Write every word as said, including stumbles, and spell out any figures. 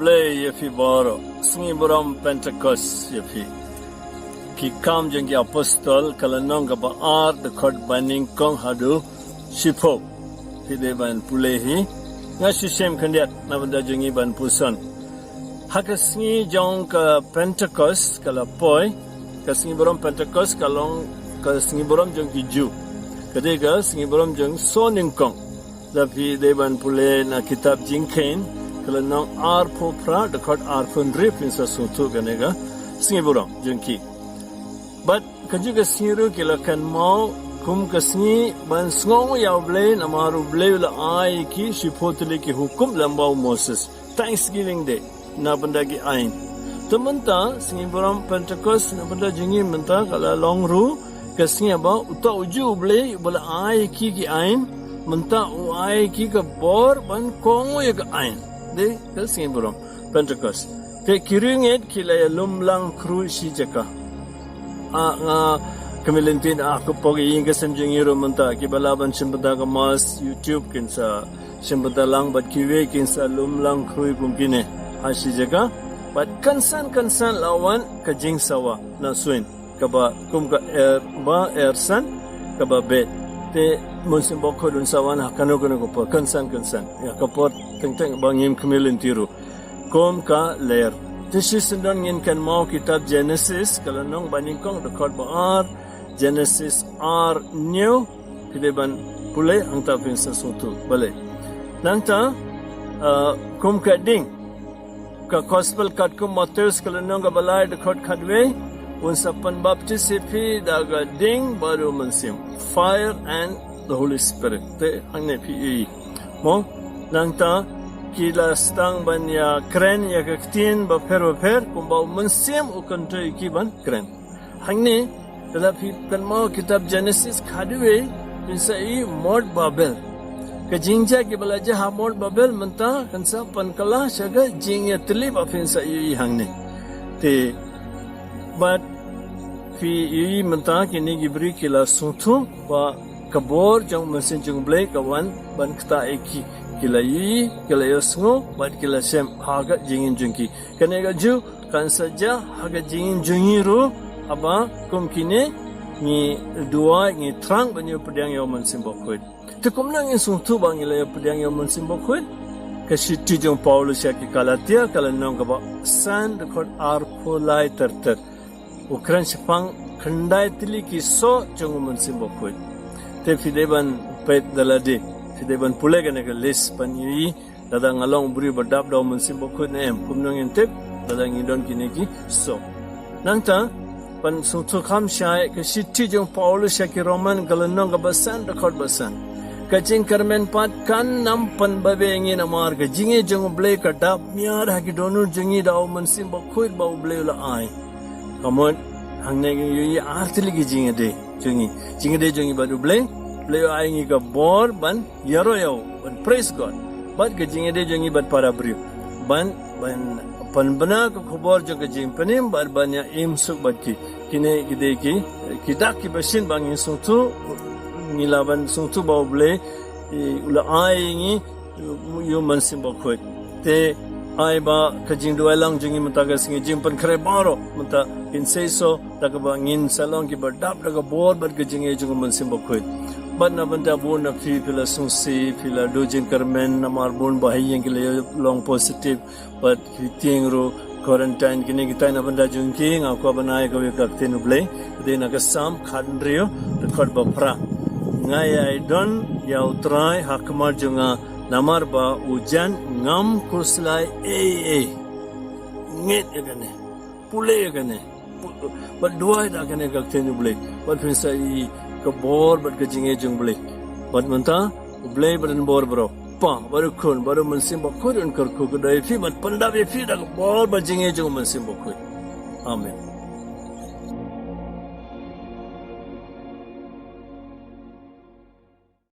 Ei, ïa phi baroh, sngi burom Pentekost ïa phi. Ki Kam jong ki Apostol, ka lynnong kaba ar, dkhot ba nyngkong haduh shiphew. Phi dei ban pule hi. Nga shu shem khyndiat na bynta jong ngi ban puson. Ha ka sngi jong ka Pentekost ka la poi, ka sngi burom Pentekost ka long ka sngi burom jong ki Jiw. Ka dei ka sngi burom jong sawnyngkong. Lada phi dei ban pule na kitab Jingkheiñ, ka lynnong arphew phra, dkhot arphew hynriew, phin sa sngewthuh kane ka sngi burom jong ki. Bad kajuh ka sngi ruh ki la kynmaw kum ka sngi ban sngewnguh ïa U Blei, namar U Blei u la ai ïa ki shiphew tylli ki hukum lyngba u Moses. Thanksgiving Day na bynta ki aiñ. Te mynta sngi burom Pentekost na bynta jong ngi mynta ka la long ruh ka sngi ba uta ujuh U Blei uba la ai ïa ki ki aiñ, mynta u ai ïa ki ka bor ban kohnguh ïa ka aiñ. Dei ka sngi burom Pentekost. Te ki riewngeit ki la ïalum lang khruh shi jaka. Ah, nga kmen lynti, ah, ka pok ïing ka sem jong ngi ruh mynta, kiba lah ban shim bynta ka Mass YouTube kin sa shim bynta lang, bad kiwei kin sa lum lang khruh kum kine ha shi jaka. Bad kynsan kynsan la wan ka jingsawa na suiñ, kaba kum ka er ba er san kaba beit. Te Mynsiem Bakhuid un sa wan ha kano kano ka por, kynsan kynsan. Ïa ka por teng teng ba ngim kmen lynti ruh. Kum ka ler. Te shisyndon ngin kynmaw kitab Genesis, ka lynnong ba nyngkong, dkhot ba ar, Genesis ar hynñiew, phi dei ban pule hangta phin sa sngewthuh. Balei? Nangta, ah, kum ka ding, ka Gospel katkum Mathaios ka lynnong kaba lai, dkhot khatwei, un sa pynbaptis ïa phi da ka ding bad u Mynsiem. Fire and the Holy Spirit. Te hangne phi i. Mo, nangta ki la sdang ban ïakren ïa ka ktien bapher bapher, kumba u Mynsiem u kyntu ïa ki ban kren. Hangne, lada phi kynmaw kitab Genesis khatwei, phin sa i mot Babel. Ka jingjia kiba la jia ha mot Babel mynta kan sa pynkylla sha ka jingïatylli ba phin sa i hangne. Te bad phi i mynta kine ki briew ki la sngewthuh ba ka bor jong u Mynsiem jong U Blei ka wan ban ktah ïa ki. Ki la ïohi, ki la ïohsngew, bad ki la shem ha ka jingim jong ki. Kane kajuh kan sa jia ha ka jingim jong ngi ruh, haba kum kine ngi duwai, ngi thrang ban ïoh pdiang ïa u Mynsiem Bakhuid. Te kumno ngin sngewthuh ba ngi la ïoh pdiang ïa u Mynsiem Bakhuid? Ka shithi jong u Paulus sha ki Galatia, ka lynnong kaba san, dkhot arphew lai ter ter. U kren shaphang khyndai tylli ki soh jong u Mynsiem Bakhuid. Te phi dei ban peit da lade, phi dei ban pule kane ka list ban ïohi lada nga long u briew ba dap da u Mynsiem Bakhuid ne em. Kumno ngin tip lada ngi don kine ki soh? Nangta, ban sngewthuh kham shai, ka shithi jong u Paulus sha ki Roman, ka lynnong kaba san, dkhot ba san. Ka jingkyrmen pat kan ym pynbabe ïa ngi, namar ka jingïeit jong U Blei ka dap miar ha ki dohnud jong ngi da u Mynsiem Bakhuid ba U Blei u la ai. Ka mut, hangne ngi ïohi ar tylli ki jingïadei jong ngi. Jingïadei jong ngi bad U Blei, U Blei u ai ngi ka bor ban ïaroh ïa u, ban praise God. Bad ka jingïadei jong ngi bad para briew, ban, ban pynbna ka khubor jong ka jingpynim, bad ban ïa im suk bad ki. Kine ki dei ki, ki dak kiba shisien ba ngin sngewthuh, ngi lah ban sngewthuh ba U Blei u la ai ïa ngi ïa u Mynsiem Bakhuid. Te ai ba ka jingduwai lang jong ngi mynta ka sngi, jingpynkhreh baroh mynta kin seisoh, da kaba ngin sa long kiba dap da ka bor bad ka jingïeit jong u Mynsiem Bakhuid. Bad na bynta bun na phi, phi la sngewsih, phi la duh jingkyrmen namar bun ba ha ïing ki la long positive bad ki tieng ruh quarantine. Kine kitai na bynta jong ki, nga kwah ban ai kawei ka ktien U Blei. Ka dei na ka Salm khathynriew, dkhot ba phra. Nga ïai don ïa U Trai ha khmat jong nga, namar ba u jan ngam khuslai ei ei. Ngeit ïa kane, pule ïa kane, bad duwai da kane ka ktien U Blei, bad phin sa i ka bor bad ka jingïeit jong U Blei. Bad mynta U Blei ba don bor baroh, Kpa bad u Khun bad u Mynsiem Bakhuid un kyrkhu kyrdoh ïa phi bad pyndap ïa phi da ka bor bad jingïeit jong u Mynsiem Bakhuid. Amen.